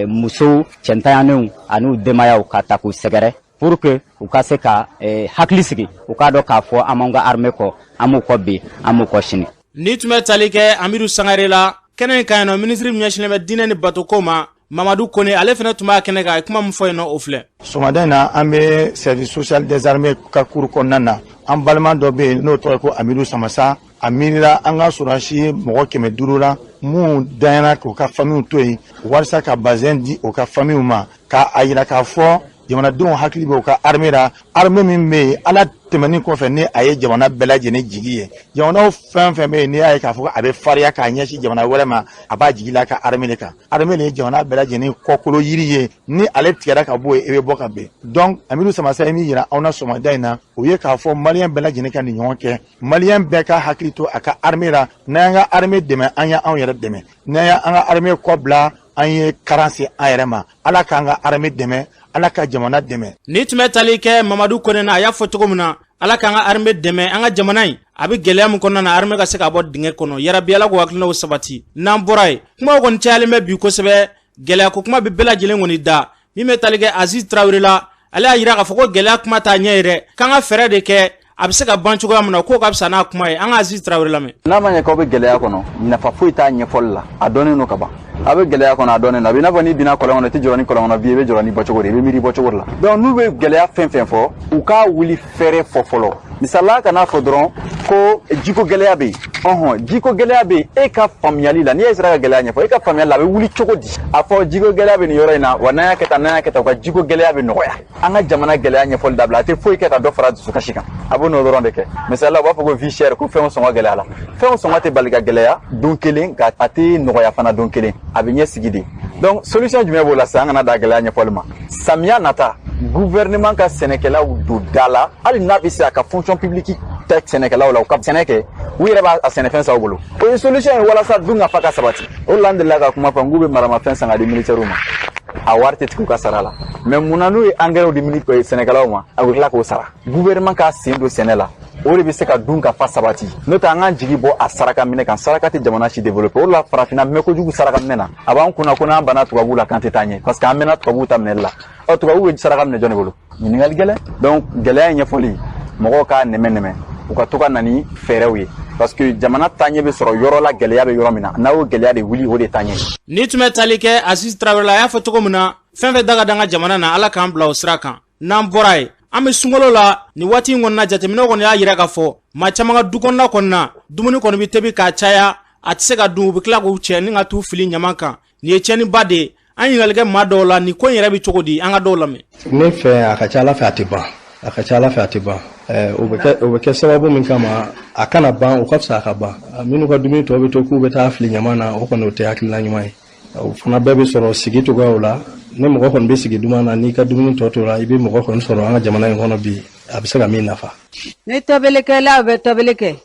musow cɛntanyanenw ani denbayaw ka ta k'u sɛgɛrɛ pour que u ka se ka hakili sigi, u k'a dɔn k'a fɔ an m'an ka armée kɔ, an m'u kɔ bi, an m'u kɔ sini. Ni tun bɛ tali kɛ Amidu Sangare la kɛnɛ in kan yen nɔ, minisiri min ɲɛsinnen bɛ diinɛ ni batoko ma, Mamadu Kone, ale fana tun b'a kɛnɛ kan. A ye kuma min fɔ yen nɔ, o filɛ. Sɔgɔmada in na, an bɛ service social des armées ka cour kɔnɔna na. An balima dɔ bɛ yen n'o tɔgɔ ye ko Amidu Samasa. A miirila an ka sɔrɔdasi mɔgɔ 500 la mun danyana k'u ka famillew to yen, walasa ka bazɛn di u ka famillew ma, k'a yira k'a fɔ jamanadenw hakili bɛ u ka armée la, armée min bɛ yen, Ala tɛmɛnen kɔfɛ, ni a ye jamana bɛɛ lajɛlen jigi ye. Jamanaw fɛn fɛn bɛ yen, n'i y'a ye k'a fɔ a bɛ farinya k'a ɲɛsin jamana wɛrɛ ma, a b'a jigi la ka armée de kan. Armée de ye jamana bɛɛ lajɛlen kɔkolo yiri ye. Ni ale tigɛra ka bɔ yen, e bɛ bɔ ka bin. Donc Amidu Samasa ye min yira anw na sɔgɔmada in na, o ye k'a fɔ Malien bɛɛ lajɛlen ka nin ɲɔgɔn kɛ, Malien bɛɛ ka hakili to a ka armée la. N'an y'an ka armée dɛmɛ, an y'anw yɛrɛ dɛmɛ. N'an y'an ka armée kɔ bila, an ye karan se an yɛrɛ ma. Ala k'an ka armée dɛmɛ, Ala ka jamana dɛmɛ. Ni tun bɛ tali kɛ Mamadu Kone na, a y'a fɔ cogo min na, Ala k'an ka armée dɛmɛ. An ka jamana in a bɛ gɛlɛya min kɔnɔna na, armée ka se ka bɔ dingɛ kɔnɔ. Yarabi Ala k'o hakilinaw sabati. N'an bɔra yen, kumaw kɔni cayalen bɛ bi kosɛbɛ. Gɛlɛya ko kuma bɛ bɛɛ lajɛlen kɔni da. Min bɛ tali kɛ Aziz Tarawele la, ale y'a yira k'a fɔ ko gɛlɛya kuma t'a ɲɛ ye dɛ, k'an ka fɛɛrɛ de kɛ a bɛ se ka ban cogoya min na, k'o ka fisa n'a kuma ye. An ka Aziz Tarawele lamɛn. N'a ma ɲɛ k'aw bɛ gɛlɛya kɔnɔ, nafa foyi t'a ɲɛfɔli la. A dɔnnen don ka ban, a bɛ gɛlɛya kɔnɔ, a dɔnnen don. A bɛ i n'a fɔ n'i binna kɔlɔn kɔnɔ, i tɛ jɔrɔ ni kɔlɔn kɔnɔ bi, i bɛ jɔrɔ ni bɔcogo de, i bɛ miiri bɔcogo de la. Donc n'u bɛ gɛlɛya fɛn fɛn fɔ, u k'a wuli fɛɛrɛ fɔ fɔlɔ. Misali la, kan'a fɔ dɔrɔn ko jiko gɛlɛya bɛ yen. Ɔhɔn, jiko gɛlɛya bɛ yen. E ka faamuyali la, n'i ye sera ka gɛlɛya ɲɛfɔ, e ka faamuyali la, a bɛ wuli cogo di? A fɔ jiko gɛlɛya bɛ nin yɔrɔ in na wa, n'an y'a kɛ tan, n'an y'a kɛ tan, u ka jiko gɛlɛya bɛ nɔgɔya. An ka jamana gɛlɛya ɲɛfɔli dabila, a tɛ foyi kɛ ka dɔ fara dusukasi kan, a b'o n'o dɔrɔn de kɛ. Misali la, u b'a fɔ ko vie chère, ko fɛnw sɔngɔ gɛlɛya la. Fɛnw sɔngɔ tɛ bali ka gɛlɛya don kelen nka a tɛ nɔgɔya fana don kelen, a bɛ ɲɛsigi de. Donc solution jumɛn b'o la sisan? An kana da gɛlɛya ɲɛfɔli ma. Samiya nata, gouvernement ka sɛnɛkɛlaw don da la, hali n'a bɛ se a ka fonction publique tɛ sɛnɛkɛlaw la, u ka sɛnɛ kɛ, u yɛrɛ b'a sɛnɛfɛn san u bolo. O ye solution ye walasa dun ka fa ka sabati. O de la, an delila ka kuma fɔ n k'u bɛ maramafɛn san ka di militaires ma, a wari tɛ tigɛ u ka sara la. Mais munna n'u ye engrais di sɛnɛkɛlaw ma, a bɛ tila k'o sara? Gouvernement k'a sen don sɛnɛ la, o de bɛ se ka dun ka fa sabati. N'o tɛ, an k'an jigi bɔ a saraka minɛ kan. Saraka tɛ jamana si développer. O de la, farafinna mɛn kojugu saraka minɛ na. A b'an kunna ko n'an banna tubabuw la, k'an tɛ taa ɲɛ, parce que an mɛnna tubabuw ta minɛli la. Ɔ, tubabuw bɛ saraka minɛ jɔn de bolo? Ɲininkali gɛlɛn. Donc gɛlɛya in ɲɛfɔli, mɔgɔw k'a nɛmɛ nɛmɛ, u ka to ka na ni fɛɛrɛw ye, parce que jamana taaɲɛ bɛ sɔrɔ yɔrɔ la, gɛlɛya bɛ yɔrɔ min na, n'a y'o gɛlɛya de wuli, o de taaɲɛ ye. Ni tun bɛ tali kɛ Aziz Tarawele la, a y'a fɔ cogo min na, fɛn fɛn da ka d'an ka jamana na, Ala k'an bila o sira kan. N'an bɔra yen, an bɛ sunkalo la nin waati in kɔnɔna, jateminɛw kɔni y'a yira k'a fɔ maa caman ka du kɔnɔna kɔnɔna, dumuni kɔni bɛ tobi k'a caya, a tɛ se ka dun, u bɛ tila k'u cɛ ni ka t'u fili ɲaman kan. Nin ye tiɲɛniba de ye. An ɲininkali kɛ maa dɔw la, nin ko in yɛrɛ bɛ cogo di? An ka dɔw lamɛn. Ne fɛ, a ka ca Ala fɛ, a tɛ ban. A ka ca Ala fɛ, a tɛ ban. O bɛ kɛ, o bɛ kɛ sababu min kama a kana ban, o ka fisa a ka ban. Minnu ka dumuni tɔ bɛ to k'u bɛ taa fili ɲaman na, o kɔni, o tɛ hakilina ɲuman ye. O fana bɛɛ bɛ sɔrɔ sigi cogoyaw la. Ni mɔgɔ kɔni bɛ sigi duman na, n'i ka dumuni tɔ tora, i bɛ mɔgɔ kɔni sɔrɔ an ka jamana in kɔnɔ bi, a bɛ se ka min nafa. Ni tobilikɛlaw bɛ tobili kɛ,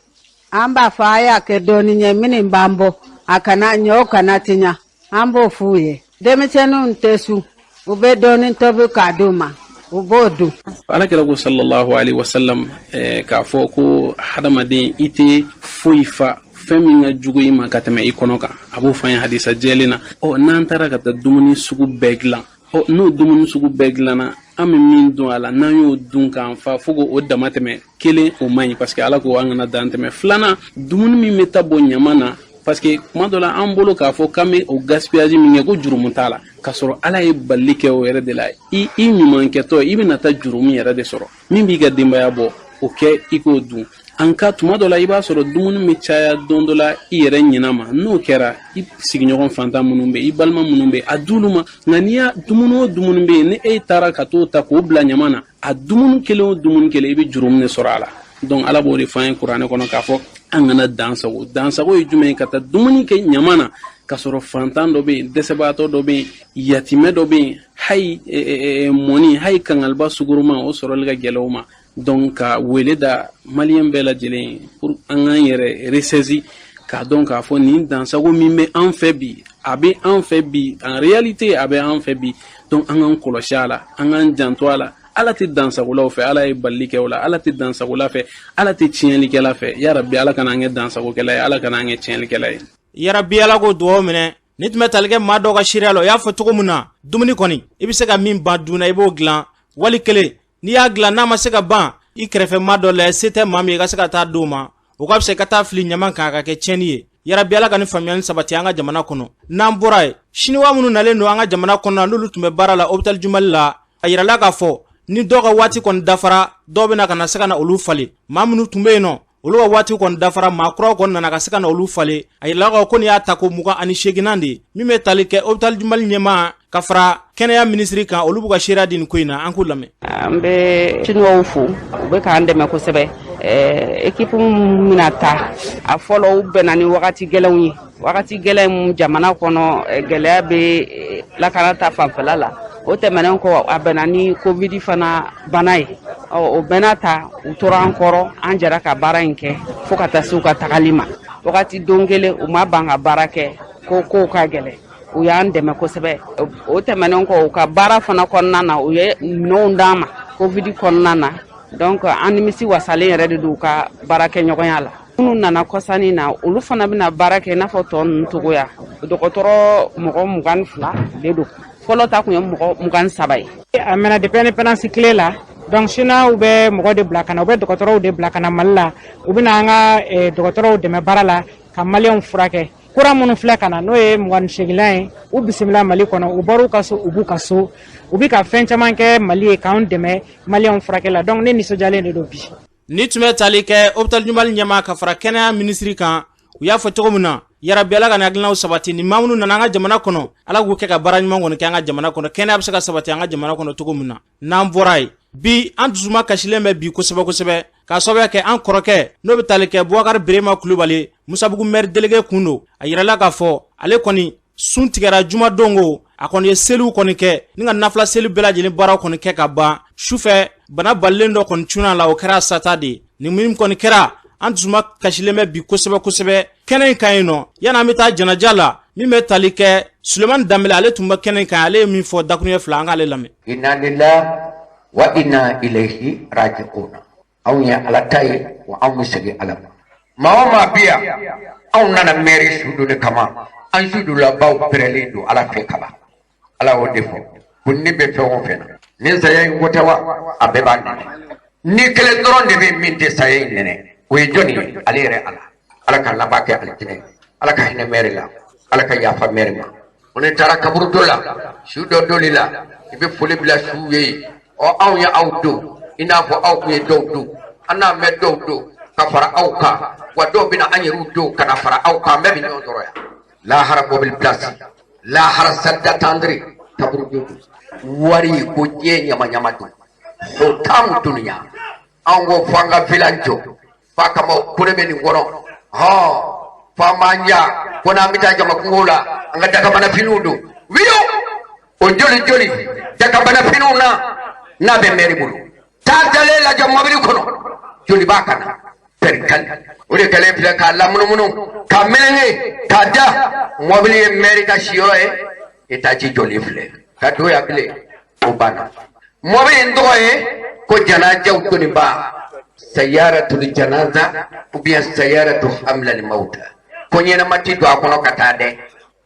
an b'a fɔ a y'a kɛ dɔɔni ɲɛ minnu b'an bɔ, a kana ɲɔ kana tiɲa, an b'o f'u ye. Denmisɛnninw tɛ su, u bɛ dɔɔni tobi k'a d'u ma, u b'o dun. Ala kira ko sallallahu alaihi wasallam k'a fɔ ko hadamaden, i tɛ foyi fa fɛn min ka jugu i ma ka tɛmɛ i kɔnɔ kan. A b'o fɔ an ye hadisa jɛlen na. Ɔ, n'an taara ka taa dumuni sugu bɛɛ dilan, ɔ, n'o dumuni sugu bɛɛ dilanna, an bɛ min dun a la, n'an y'o dun k'an fa fo k'o dama tɛmɛ, kelen, o man ɲi, parce que Ala ko an kana dan tɛmɛ. Filanan, dumuni min bɛ taa bɔ ɲama na, parce que kuma dɔ la, an bolo k'a fɔ k'an bɛ o gaspillage min kɛ ko jurumu t'a la, k'a sɔrɔ Ala ye balili kɛ o yɛrɛ de la. I ɲuman kɛtɔ, i bɛna taa jurumu yɛrɛ de sɔrɔ. Min b'i ka denbaya bɔ, o kɛ i k'o dun. An ka tuma dɔ la, i b'a sɔrɔ dumuni bɛ caya don dɔ la, i yɛrɛ ɲina ma. N'o kɛra, i sigiɲɔgɔn fantan minnu bɛ, i balima minnu bɛ, a d'olu ma. Nka n'i y'a dumuni o dumuni bɛ yen, ni e taara ka t'o ta k'o bila ɲama na, a dumuni kelen o dumuni kelen, i bɛ jurumu de sɔrɔ a la. Donc Ala b'o de fɔ an ye kuranɛ kɔnɔ k'a fɔ an kana dansago. Dansago ye jumɛn ye? Ka taa dumuni kɛ ɲama na, k'a sɔrɔ fantan dɔ bɛ yen, dɛsɛbaatɔ dɔ bɛ yen, yatimɛ dɔ bɛ yen, hayi mɔni, hayi kangaliba suguruma, o sɔrɔli ka gɛlɛn o ma. Donc ka wele da maliyɛn bɛɛ lajɛlen pour an k'an yɛrɛ ressaisi k'a dɔn k'a fɔ nin dansago min bɛ an fɛ bi, a bɛ an fɛ bi, en réalité a bɛ an fɛ bi. Donc an k'an kɔlɔsi a la, an k'an janto a la. Ala tɛ dansagolaw fɛ, Ala ye balili kɛ o la. Ala tɛ dansagola fɛ, Ala tɛ tiɲɛlikɛla fɛ. Yarabi, Ala kana an kɛ dansagokɛla ye, Ala kana an kɛ tiɲɛlikɛla ye. Yarabi, Ala ko dugawu minɛ. Ni tun bɛ tali kɛ maa dɔw ka seereya la, o y'a fɔ cogo min na, dumuni kɔni, i bɛ se ka min ban dun na, i b'o dilan. Wali kelen, n'i y'a dilan, n'a ma se ka ban, i kɛrɛfɛ maa dɔ la, se tɛ maa min ye, i ka se ka taa d'o ma, o ka fisa i ka taa fili ɲama kan, a ka kɛ tiɲɛni ye. Yarabi, Ala ka ni faamuyali sabati an ka jamana kɔnɔ. N'an bɔra yen, siniwa minnu nalen don an ka jamana kɔnɔ, n'olu tun bɛ baara la hôpital du Mali la, a yirala k'a fɔ ni dɔw ka waati kɔni dafara, dɔw bɛna ka na se ka na olu falen. Maa minnu tun bɛ yen nɔ, olu ka waati kɔni dafara, maa kuraw kɔni nana ka se ka na olu falen. A yirala k'a ko nin y'a tako 28nan de ye. Min bɛ tali kɛ hôpital du Mali ɲɛmaa ka fara kɛnɛya minisiri kan, olu b'u ka seereya di nin ko in na. An k'u lamɛn. An bɛ chinois fo, u bɛ k'an dɛmɛ kosɛbɛ. Équipe min bɛna taa, a fɔlɔ, u bɛnna ni wagati gɛlɛnw ye, wagati gɛlɛn mun jamana kɔnɔ, gɛlɛya bɛ lakana ta fanfɛla la. O tɛmɛnen kɔ, a bɛnna ni Covid fana bana ye. Ɔ, o bɛɛ n'a ta, u tora an kɔrɔ, an jɛra ka baara in kɛ fo ka taa se u ka tagali ma. Wagati don kelen, u ma ban ka baara kɛ ko kow ka gɛlɛn, u y'an dɛmɛ kosɛbɛ. O tɛmɛnen kɔ, u ka baara fana kɔnɔna na, u ye minɛnw d'an ma Covid kɔnɔna na. Donc an nimisi wasalen yɛrɛ de don u ka baarakɛɲɔgɔnya la. Minnu nana kɔsani na, olu fana bɛna baara kɛ i n'a fɔ tɔ ninnu cogoya. Dɔgɔtɔrɔ mɔgɔ 22 de don, fɔlɔ ta tun ye mɔgɔ 23 ye. A mɛnna depuis indépendance tile la. Donc chinois bɛ mɔgɔ de bila ka na, u bɛ dɔgɔtɔrɔw de bila ka na Mali la, u bɛna an ka dɔgɔtɔrɔw dɛmɛ baara la ka maliyɛnw furakɛ. Kura minnu filɛ ka na, n'o ye 28nan ye, u bisimila Mali kɔnɔ. U bɔra u ka so, u b'u ka so, u bɛ ka fɛn caman kɛ Mali ye k'anw dɛmɛ maliyɛnw furakɛ la. Donc ne nisɔndiyalen de don bi. Ni tun bɛ tali kɛ hôpital du Mali ɲɛmaa ka fara kɛnɛya minisiri kan, u y'a fɔ cogo min na, yarabi Ala ka nin hakilinaw sabati. Ni maa minnu nana an ka jamana kɔnɔ, Ala k'u kɛ ka baara ɲuman kɔni kɛ an ka jamana kɔnɔ, kɛnɛya bɛ se ka sabati an ka jamana kɔnɔ cogo min na. N'an bɔra yen bi, an dusuma kasilen bɛ bi kosɛbɛ kosɛbɛ, k'a sababuya kɛ an kɔrɔkɛ, n'o bɛ tali kɛ Bubakari Berema Kulubali, Musabugu maire délégué kun don. A yirala k'a fɔ ale kɔni sun tigɛra jumadon ko, a kɔni ye seliw kɔni kɛ ni ka nafila seli bɛɛ lajɛlen baaraw kɔni kɛ ka ban. Sufɛ, bana balilen dɔ kɔni cunna la, o kɛra sata de ye. Nin min kɔni kɛra, an dusuma kasilen bɛ bi kosɛbɛ kosɛbɛ kɛnɛ in kan yen nɔ. Yanni an bɛ taa janaja la, min bɛ tali kɛ Sulemani Danbele, ale tun bɛ kɛnɛ in kan, ale ye min fɔ dakuruɲɛ fila, an k'ale lamɛn. Inna lillahi wa inna ilayhi raji'un. Anw ye Ala ta ye, wa anw bɛ segin Ala ma. Maa o maa bi yan, anw nana mɛri su don de kama. An sudonlabaw pɛrɛlen don Ala fɛ kaban. Ala y'o de fɔ ko ni bɛ fɛn o fɛn na, ni saya in ko tɛ wa, a bɛɛ b'a nɛnɛ. Ni kelen dɔrɔn de bɛ min tɛ saya in nɛnɛ, o ye jɔnni ye? Ale yɛrɛ Ala. Ala ka laban kɛ alijinɛ ye. Ala ka hinɛ mɛri la. Ala ka yafa mɛri ma. Ko n'i taara kaburudo la, su dɔ doli la, i bɛ foli bila suw ye. Ɔ, anw ye aw don i n'a fɔ aw tun ye dɔw don, an n'an bɛ dɔw don ka fara aw kan, wa dɔw bɛna an yɛrɛw don ka na fara aw kan. An bɛɛ bɛ ɲɔgɔn sɔrɔ yan lahara mobili pilasi, lahara salle d'attente, kaburudo don. Wari ko diɲɛ ɲamaɲama don, o taamu dunuya. Anw ko fo an ka villa jɔ, f'a kama ko ne bɛ nin kɔnɔ hɔn, fo an b'an ja ko n'an bɛ taa jamakungo la, an ka dakabana finiw don. Wiyo, o joli joli dakabana finiw na n'a bɛ mɛri bolo, taa dalen lajɛ mɔbili kɔnɔ, joli b'a kan na pɛrikali. O de kɛlen filɛ k'a lamunumunu, k'a melenge, k'a da mɔbili ye mɛri ka siyɔrɔ ye. Etaji jɔlen filɛ ka don yan bilen, o banna. Mɔbili in tɔgɔ ye ko janajaw doniba, sayaratul janaza ou bien sayaratu hamlal mauta. Ko ɲɛnama ti don a kɔnɔ ka taa dɛ.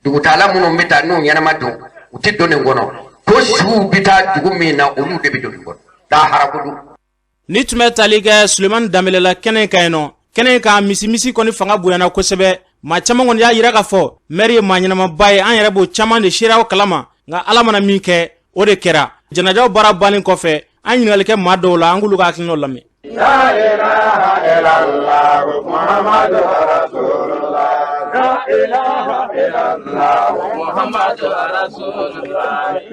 Dugutaala minnu bɛ taa n'u ɲɛnama don, u ti don nin kɔnɔ. Ko suw bɛ taa dugu min na, olu de bɛ don nin kɔnɔ. Lahara ko don. Ni tun bɛ tali kɛ Sulemani Danbele la kɛnɛ kan yen nɔ. Kɛnɛ kan, misimisi kɔni fanga bonyana kosɛbɛ. Maa caman kɔni y'a yira k'a fɔ mɛri ye maa ɲɛnamaba ye. An yɛrɛ b'o caman de seereyaw kalama, nka Ala mana min kɛ, o de kɛra. Janajaw baara bannen kɔfɛ, an ɲininkali kɛ maa dɔw la, an k'olu ka hakilinaw lamɛn.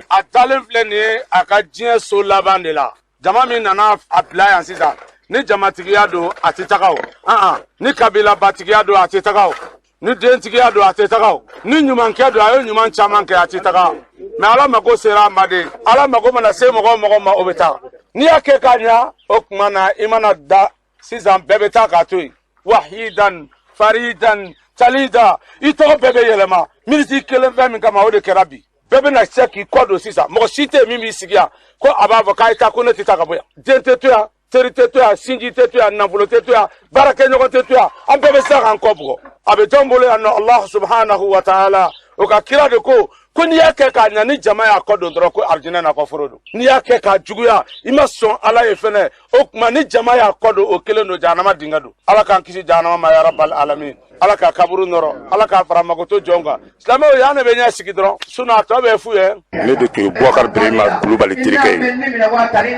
A taalen filɛ nin ye a ka diɲɛ so laban de la. Jama min nana a bila yan sisan, ni jamatigiya don, a tɛ taga o. An ni kabilabatigiya don, a tɛ taga o. Ni dentigiya don, a tɛ taga o. Ni ɲumankɛ don, a ye ɲuman caman kɛ, a tɛ taga. Mais Ala mako sera a ma de. Ala mako mana se mɔgɔ o mɔgɔ ma, o bɛ taa. N'i y'a kɛ k'a ɲa, o tuma na i mana da sisan, bɛɛ bɛ taa k'a to yen. Wahidan faridan talida, i tɔgɔ bɛɛ bɛ yɛlɛma. Miniti kelen fɛn min kama, o de kɛra bi. Bɛɛ bɛna se k'i kɔ don sisan. Mɔgɔ si tɛ yen min b'i sigi yan ko a b'a fɔ k'a ye taa, ko ne tɛ taa ka bɔ yan. Den tɛ to yan, teri tɛ to yan, sinji tɛ to yan, nafolo tɛ to yan, baarakɛɲɔgɔn tɛ to yan. An bɛɛ bɛ se k'an kɔ bugɔ. A bɛ jɔn bolo yan nɔ? Allah subhanahu wa ta'ala, o ka kira de ko ko n'i y'a kɛ k'a ɲa, ni jama y'a kɔ don dɔrɔn, ko arijinɛ n'a ka foro don. N'i y'a kɛ k'a juguya, i ma sɔn Ala ye fɛnɛ, o tuma ni jama y'a kɔ don, o kelen don, jahanama dingɛ don. Ala k'an kisi jahanama ma, ya rabbal alamin. Ala k'a kaburu nɔrɔ, Ala k'a fara makoto jɔn kan. Silamɛw, y'an de bɛ ɲɛ sigi dɔrɔn, sinon a tɔ bɛ fu ye. Ne de tun ye Bubakari Birima Kulubali terikɛ ye.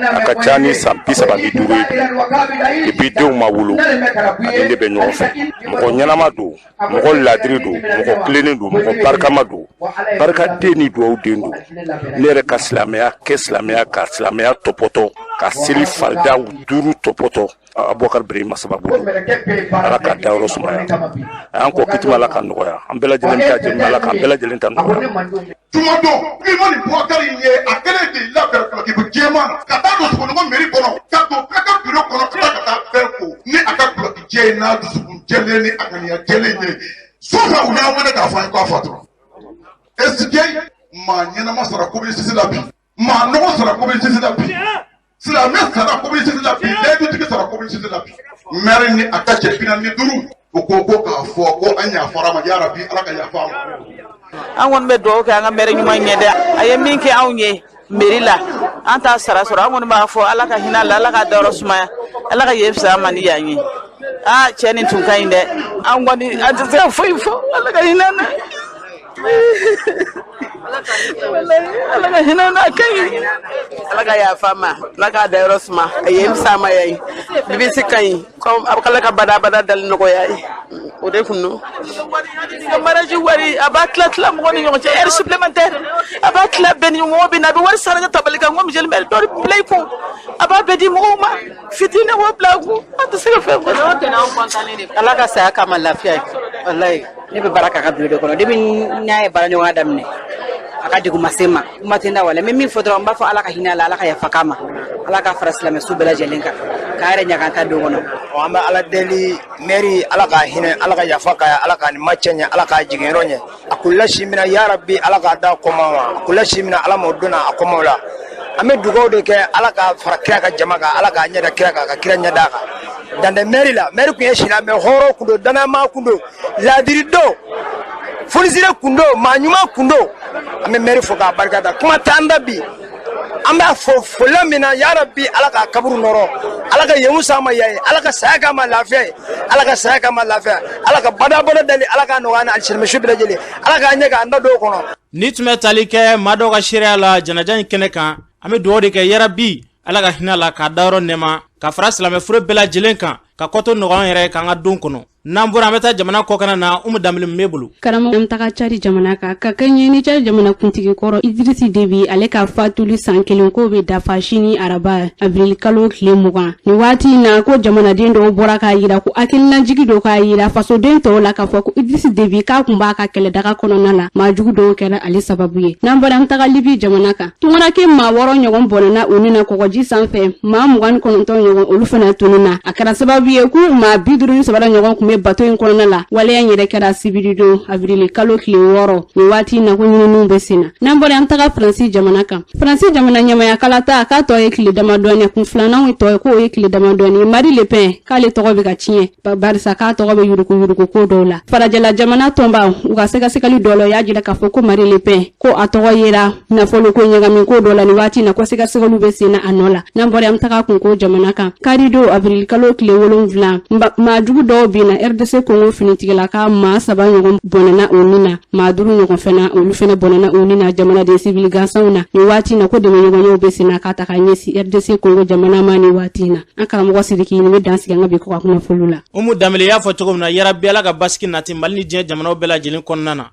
A ka ca ni san 35 ye bi. Depuis denw ma wolo, ani ne bɛ ɲɔgɔn fɛ. Mɔgɔ ɲɛnama don, mɔgɔ ladiri don, mɔgɔ tilennen don, mɔgɔ barikama don, barikaden ni duwawu den don. Ne yɛrɛ ka silamɛya kɛ, silamɛya ka silamɛya tɔpɔtɔ, ka seli faridaw duuru tɔpɔtɔ, Abubakar Birima sababu don. Ala ka dayɔrɔ sumaya. A y'an kɔ kitima, Ala ka nɔgɔya. An bɛɛ lajɛlen bɛ taa jɛnɛ, Ala k'an bɛɛ lajɛlen ta nɔgɔya. Tuma dɔ n'i ma nin Bubakari in ye, a kɛlen k'i labɛn dulɔki jɛman na ka taa don Sogonikɔ mairie kɔnɔ, ka don bɛɛ ka biro kɔnɔ, ka taa ka taa bɛɛ fo ni a ka dulɔki jɛ ye, n'a dusukun jɛlen ni a ŋaniya jɛlen ye. Sufɛ, u y'an wele k'a fɔ an ye k'a fatura. Est ce que maa ɲɛnama sara commune six la bi? Maa nɔgɔ sara commune six la bi? Silamɛ sara commune six la bi? Lɛdutigi sara commune six la bi? Maire ni a ka cɛ 45, u ko ko k'a fɔ ko an yafara ma. Yarabi, Ala ka yafa ma. An kɔni bɛ dugawu kɛ an ka maire ɲuman ɲɛ dɛ. A ye min kɛ anw ye mairie la, an t'a sara sɔrɔ. An kɔni b'a fɔ Ala ka hinɛ a la, Ala ka dayɔrɔ sumaya, Ala ka yen fisaya ma ni yan ye. Aa, cɛ nin tun ka ɲi dɛ. An kɔni, an tɛ se ka foyi fɔ. Ala ka hinɛ na. Ala ka hinɛ n'a ka ɲi, Ala ka yafa ma, Ala k'a dayɔrɔ suma, a ye fisaya ma ye bibisi ka ɲi, Ala ka badabada dali nɔgɔya ye, o de kun don. Ka mariage wari, a b'a tila tila mɔgɔ ni ɲɔgɔn cɛ, heure supplémentaire a b'a tila bɛɛ ni mɔgɔ bɛ na, a bɛ wari sara ka tabali kan, ko monsieur le maire dɔ bila i kun, a b'a bɛɛ di mɔgɔw ma, fitinin b'o bila a kun, an tɛ se ka fɛn fɔ. Ala ka saya kama lafiya ye, walayi. Ne bɛ baara k'a ka bureau de kɔnɔ depuis n'a ye baara ɲɔgɔnya daminɛ, a ka degun ma se n ma, kuma tɛ n da wala. N bɛ min fɔ dɔrɔn, n b'a fɔ Ala ka hinɛ a la, Ala ka yafa k'a ma, Ala ka fara silamɛ su bɛɛ lajɛlen kan, k'a yɛrɛ ɲaganta don kɔnɔ. An bɛ Ala deli, mɛri, Ala ka hinɛ, Ala ka yafa k'a ye, Ala ka nin ma cɛ ɲɛ, Ala k'a jiginyɔrɔ ɲɛ. A kulila si min na, yarabi, Ala k'a da kɔma ma. A kulila si min na, Ala m'o donna a kɔmaw la. An bɛ dugawu de kɛ, Ala ka fara kira ka jama kan, Ala k'a ɲɛ da kira kan, ka kira ɲɛ d'a kan. Dan tɛ mɛri la. Mɛri tun ye silamɛ hɔrɔn kun don, danayama kun don, laadiri don, fonisire kun don, maa ɲuman kun don. An bɛ mɛri fo k'a barika da. Kuma t'an da bi, an b'a fɔ fola min na, yarabi, Ala k'a kaburu nɔrɔ, Ala ka yen wusa ma yan ye, Ala ka saya k'a ma lafiya ye, Ala ka saya k'a ma lafiya, Ala ka badabada dali, Ala k'a nɔgɔya ni alisilamɛ su bɛɛ lajɛlen, Ala k'a ɲɛ k'an da don o kɔnɔ. Ni tun bɛ tali kɛ maa dɔw ka seereya la janaja in kɛnɛ kan, an bɛ dugawu de kɛ, yarabi, Ala ka hinɛ la, k'a dayɔrɔ nɛɛma, ka fara silamɛfure bɛɛ lajɛlen kan, ka kɔto nɔgɔya yɛrɛ k'an ka don kɔnɔ. N'an bɔra, an bɛ taa jamana kɔkana na. Umu Danbele b'e bolo. Karamɔgɔ, an taga Cadi jamana kan ka kɛɲɛ ni Cadi jamana kuntigi kɔrɔ Idirisi Debi, ale ka fatuli san kelen ko bɛ dafa sini araba, avril kalo tile 20. Nin waati in na, ko jamanaden dɔw bɔra k'a yira ko hakilinajigi dɔ k'a yira fasoden tɔw la k'a fɔ ko Idirisi Debi k'a kun b'a ka kɛlɛdaga kɔnɔna la, maa jugu dɔw kɛra ale sababu ye. N'an bɔra, an taga Libi jamana kan. Tungaranke maa 6 ɲɔgɔn bɔnɛna u ni na kɔgɔji sanfɛ, maa 29 ɲɔgɔn, olu fana tununna. A kɛra sababu ye k'u maa 53 ɲɔgɔn tun bɛ bato in kɔnɔna la. Waleya in yɛrɛ kɛra sibiridon, avril kalo tile 6. Nin waati in na, ko ɲininiw bɛ sen na. N'an bɔra, an taga Faransi jamana kan. Faransi jamana ɲɛmaya kalata k'a tɔ ye tile damadɔni, kun filananw tɔ ye k'o ye tile damadɔni. Marie Le Pen k'ale tɔgɔ bɛ ka tiɲɛ, barisa k'a tɔgɔ bɛ yurugu yurugu ko dɔw la. Farajɛla jamana tɔnba u ka sɛgɛsɛgɛli dɔ la, o y'a jira k'a fɔ ko Marie Le Pen ko a tɔgɔ yera nafolo ko ɲagami ko dɔ la. Nin waati na, ko sɛgɛsɛgɛliw bɛ sen na a nɔ la. N'an bɔra, an taga Kongo jamana kan. Karidon, avril kalo tile 7, maa jugu dɔw binna RDC Kongo finitigila ka maa saba ɲɔgɔn bɔnɛna u ni na, maa duuru ɲɔgɔn fana, olu fana bɔnɛna u ni na jamanaden sivili gansanw na. Nin waati na, ko dɛmɛɲɔgɔnyaw bɛ sen na ka ta ka ɲɛsin RDC Kongo jamana ma nin waati na. An karamɔgɔ Sidiki, nin bɛ dan sigi an ka bi kɔkan kunnafoniw la. Umu Danbele y'a fɔ cogo min na, yarabi, Ala ka basigi nati Mali ni diɲɛ jamanaw bɛɛ lajɛlen kɔnɔna na.